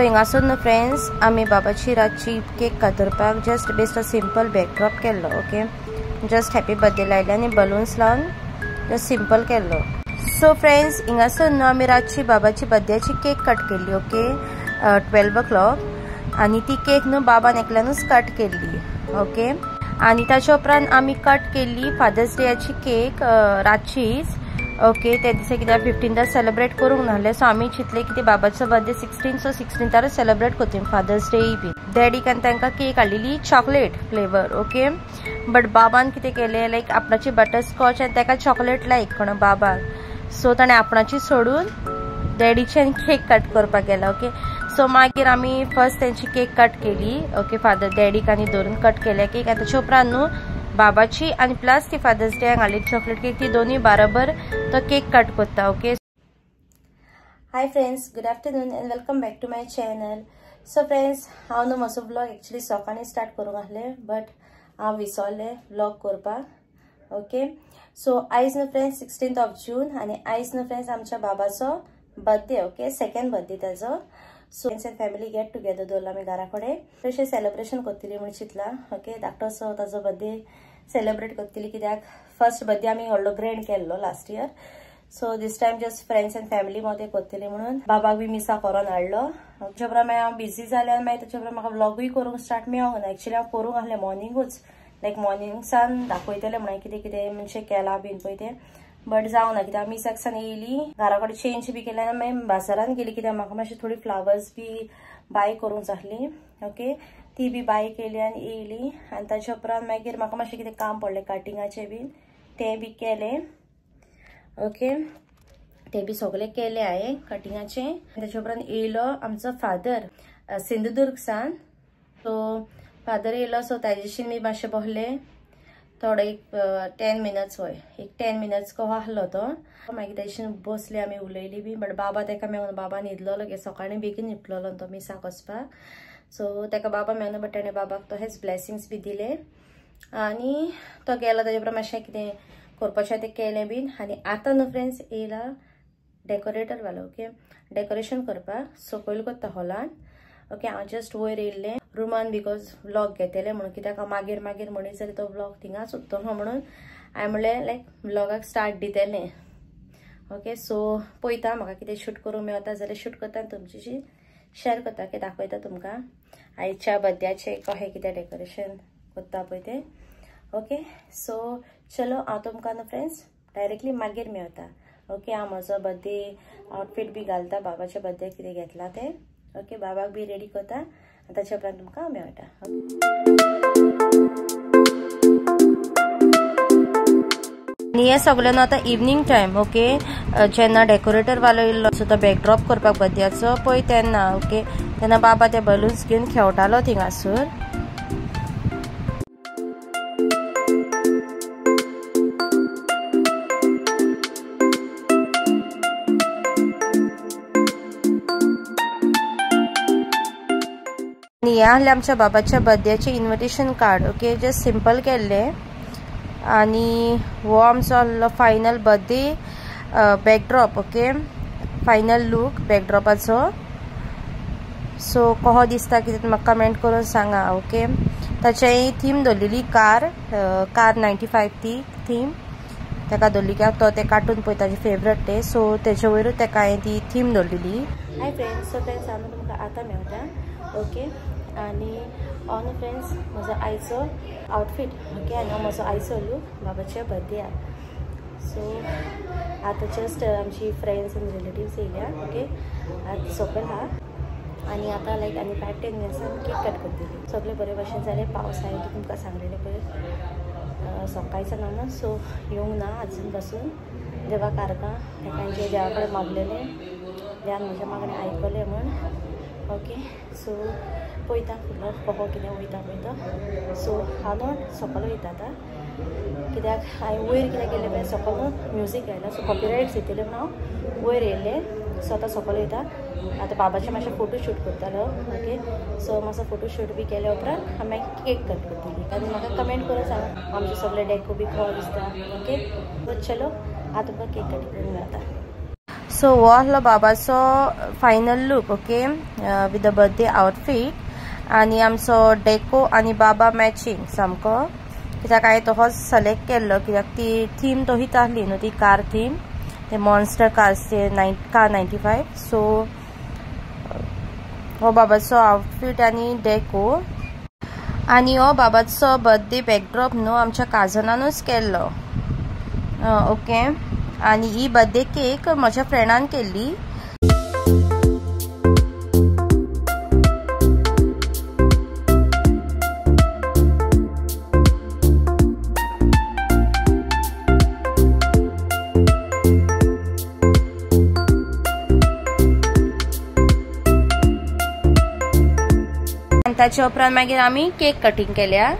हिंगासर न्हू फ्रेंड्स आमी बाबाची रातची केक कातरपाक जस्ट बेस्ट सिंपल बॅकड्रॉप केल्लो. ओके, जस्ट हॅपी बर्थडे लायले आनी बलून्स लावन जस्ट सिंपल केल्लो. सो फ्रेंड्स हिंगासर न्हू आमी रातची बाबाची बर्थडेची केक कट केल्ली. ओके, 12 o'clock आनी ती केक न्हू बाबान एकल्यानूच कट केल्ली. ओके, आनी ताच्या उपरांत आमी कट केल्ली फादर्स डेयाची केक रातचीच. ओके, त्या दिसा कित्याक 15 सेलिब्रेट करूंक नासलें, सो आमी चिंतलें की बाबाचो बर्थडे 16, सो 16तारूच सेलिब्रेट करतली फादर्स डे बी. डॅडीक आनी तांकां केक हाडलेली चॉकलेट फ्लेवर. ओके, बट बाबान कितें केलें, लायक आपणाची बटरस्कॉच आनी ताका चॉकलेट लायक कोण बाबाक, सो ताणें आपणाची सोडून डॅडीची आनी केक कट करपाक गेला. ओके, सो मागीर आमी फर्स्ट तेंची केक कट केली. ओके, फादर डॅडीक आनी धरून कट केल्या केक आनी ताच्या उपरांत न्हू बाबाची आनी प्लस ती फादर्स डेक हाडली चॉकलेट केक, ती दोनूय बरोबर तो केक कट करता. Okay, hi friends, good afternoon and welcome back to my channel. So friends, हांव न्हू म्हजो व्लॉग एक्चुली सकाळीं स्टार्ट करूंक आसलें, बट हांव विसरलें व्लॉग करपाक. ओके, सो आयज न्हू फ्रेंड्स 16 जून आनी आयज न्हू फ्रेंड्स आमच्या बाबाचो बर्थडे. ओके, सेकंड बर्थडे ताजो. So friends and family get together दवरला आमी घरा कडेन, तशें सेलिब्रेशन करतली म्हूण चिंतलां. ओके, धाकटोसो ताजो बर्थडे सेलिब्रेट करतली, कित्याक फर्स्ट बर्थडे आमी व्हडलो ग्रँड केल्लो last year. So this time just friends and family मदें करतली म्हणून बाबाक बी मिसा करून हाडलो. ताच्या उपरांत मागीर हांव बिजी जालें, मागीर ताच्या उपरांत म्हाका व्लॉगूय करूंक स्टार्ट मेळोंक ना. एक्चुली हांव करूंक आसलें मॉर्निंगूच, लायक मॉर्निंगसान दाखयतलें म्हणून कितें कितें म्हणजे केलां बीन पळय तें, बट जावं ना कित्याक मिसाक सान येयली, घरा कडेन चेंज बी केलें आनी मागीर बाजारान गेली, कित्याक म्हाका मातशी थोडी फ्लावर्स बी बाय करूंक जाल्ली. ओके, ती बी बाय केली आनी येयली आनी ताच्या उपरांत मागीर म्हाका मातशें कितें काम पडलें कटिंगाचें बीन, तें बी केलें. ओके, तें बी सगळें केलें हांवें कटिंगाचें. ताच्या उपरांत येयलो आमचो फादर सिंधुदुर्ग सान. सो फादर येयलो, सो ताजेशी मी मातशें बसलें थोडे एक 10 मिनट्स, वय एक 10 मिनट्स कहो आहलो तो. मागीर ताजेशीन बसले आमी, उलयली बी. बट बाबा ताका मेळून, बाबा न्हिदलोलो गे सकाळीं बेगीन न्हिदलोलो तो मिसाक वचपाक. सो ताका बाबा मेळना, बट ताणें बाबाक तशेंच ब्लेसिंग्स बी दिले आनी तो गेलो. ताजे उपरांत मातशें कितें करपाचें तें केलें बीन. आनी आतां न्हू फ्रेंड्स येयला डेकोरेटर वालो. ओके, डेकोरेशन करपाक सकयल करता हॉलान. ओके, हांव जस्ट वयर येयल्लें रुमान because vlog घेतलें म्हणून, कित्याक हांव मागीर मागीर म्हणीत जाल्यार तो व्लॉग थिंगाच उरतलो म्हणून हांवें म्हणलें लायक व्लॉगाक स्टार्ट दितलें. ओके, सो पळयता म्हाका कितें शूट करूंक मेळता जाल्यार शूट करता आनी तुमच्याशी शेअर करता, की दाखयता तुमकां आयच्या बर्थड्याचें कशें कितें डेकोरेशन करता पळय तें. ओके, सो चलो हांव तुमकां न्हू फ्रेंड्स डायरेक्टली मागीर मेळता. ओके, हांव म्हजो बर्थडे आउटफीट बी घालता, बाबाच्या बर्थडे कितें घेतलां तें. ओके, बाबाक बी रेडी करता आनी ताच्या उपरांत तुमकां हांव मेळटा. आनी हें सगळें न्हू आतां इवनींग टायम. ओके, जेन्ना डेकोरेटर वालो येयल्लो सो तो बॅकड्रॉप करपाक बर्थड्याचो पळय तेन्ना. ओके, तेन्ना बाबा ते बलून्स घेवन खेळटालो थिंगासर. आनी हें आहलें आमच्या बाबाच्या बर्थड्याचें invitation card. Okay, just simple केल्लें. आनी हो आमचो आहलो final birthday backdrop. Okay, final look बॅकड्रॉपाचो. सो कहो दिसता कितें म्हाका कमेंट करून सांगा. ओके, ताचें थीम दवरलेली कार, कार 95 ती थीम ताका दवरली, कित्याक तो तें कार्टून पळय ताजें फेवरेट तें, सो तेजे वयरूच ताका हांवें ती थीम दवरलेली. हाय फ्रेंड्स, सो फ्रेंड्स हांव तुमकां आतां मेळटा. ओके, आनी हो न्हू फ्रेंड्स म्हजो आयचो आउटफीट. ओके, आनी हो म्हजो आयचो लूक बाबाच्या बर्थडेयाक. सो आतां जस्ट आमची फ्रेंड्स आनी रिलेटिव्स येयल्या. ओके, आतां सकयल आहा आनी आतां लायक आनी 5-10 मिनट्सान केक कट करतली. सगळें बरे भशेन जालें. पावस हांवें तुमकां सांगलेलें पळय सकाळचा ना, सो येवंक ना आजून पासून. देवा कारकां ताका हांवें देवा कडेन मागलेलें, देवान म्हज्या मागणें आयकलें म्हूण. ओके, सो पळयता फुडलो कहो कितें वयता पळय तो. सो हांव न्हू सकयल वयता आतां, कित्याक हांवें वयर कित्याक गेलें पळय सकयल न्हू म्युजीक आयलां, सो कॉपिरायट्स येतलें म्हणून हांव वयर येयलें. सो आतां सकयल वयता, आतां बाबाचें मातशें फोटो शूट करतालो. ओके, सो मातसो फोटो शूट बी केल्या उपरांत हांव मागीर केक कट करतली. आनी म्हाका कमेंट करून सांगा आमचें सगळें डेको बी कहो दिसता. ओके, सो चलो आतां तुमकां केक कट करून मेळटा. सो हो आसलो बाबाचो final look okay with the birthday outfit. आनी आमचो डेको आनी बाबा मॅचिंग सामको, कित्याक हांवें तोहोच सिलेक्ट केल्लो कित्याक ती थीम तोहीच आसली न्हू, ती कार थीम, ते मॉन्स्टर कार्स ते कार 95। सो हो बाबाचो आउटफीट आनी डेको। आनी हो बाबाचो बर्थडे बॅकड्रॉप न्हू आमच्या काजनानूच केल्लो ओके। आनी ही बर्थडे केक म्हज्या फ्रेंडान केल्ली। ताचे उपरांत मागीर आमी केक कटिंग केल्या।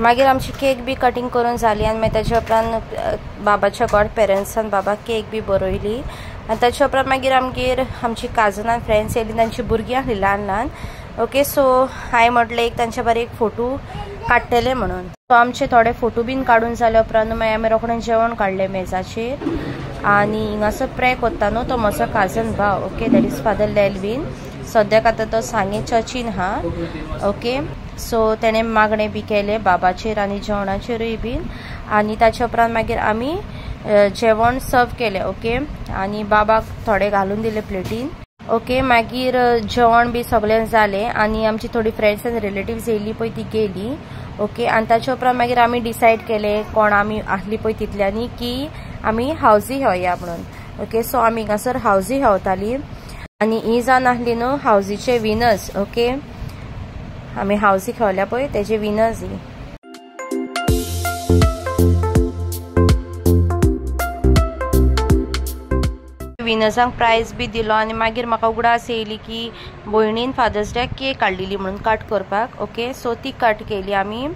मागीर आमची केक बी कटिंग करून जाली आनी मागीर ताच्या उपरांत बाबाच्या गॉड पेरंट्सान बाबा केक बी बरयली। आनी ताच्या उपरांत मागीर आमगेर आमची काजनान फ्रेंड्स येयली, तांची भुरगीं आसली ल्हान ल्हान ओके। सो हांवें म्हटलें एक तांच्या बरें एक फोटो काडटले म्हणून। सो आमचे थोडे फोटो बीन काडून जाले उपरांत मागीर आमी रोखडें जेवण काडलें मेजाचेर। आनी हिंगासर प्रे कोत्ता न्हू तो म्हजो काजन भाव okay, that is father Lelvin. सद्याक आतां तो सांगे चर्चीन हा ओके। सो तेणें मागणें बी केलें बाबाचेर आनी जेवणाचेरूय बीन। आनी ताच्या उपरांत मागीर आमी जेवण सर्व केलें ओके। आनी बाबाक थोडे घालून दिले प्लेटीन ओके। मागीर जेवण बी सगळें जालें आनी आमची थोडी फ्रेंड्स आनी रिलेटिव्स येयली पळय ती गेली ओके। आनी ताच्या उपरांत मागीर आमी डिसायड केलें कोण आमी आसली पळय तितल्यांनी की आमी हावजी हेवया म्हणून ओके। सो आमी हांगासर हावजी हेवताली आनी ही जावन आसली न्हू हावजीचे विनर्स ओके। आमी हावजी खेळल्या पळय तेजे विनर्स ही। विनर्सांक प्रायज बी दिलो आनी मागीर म्हाका उगडास येयली की भयणीन फादर्स डेक केक काडलेली म्हणून कट करपाक ओके। सो ती कट केली आमी।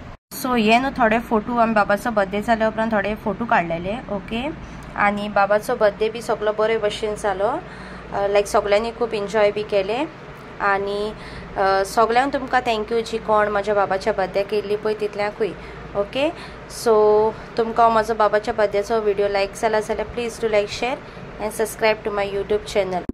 सो हे न्हू थोडे फोटो आमी बाबाचो बर्थडे जाल्या उपरांत थोडे फोटो काडलेले ओके। आनी बाबाचो बर्थडे बी सगळो बरे भशेन जालो, लायक सगळ्यांनी खूब एन्जॉय बी केलें। आनी सगळ्यांक तुमकां thank you जी कोण म्हज्या बाबाच्या बर्थडेक येयल्ली पळय तितल्यांकूय ओके। सो तुमकां म्हजो बाबाच्या बर्थडेचो व्हिडिओ लायक जाला जाल्यार please do like, share and subscribe to my YouTube channel.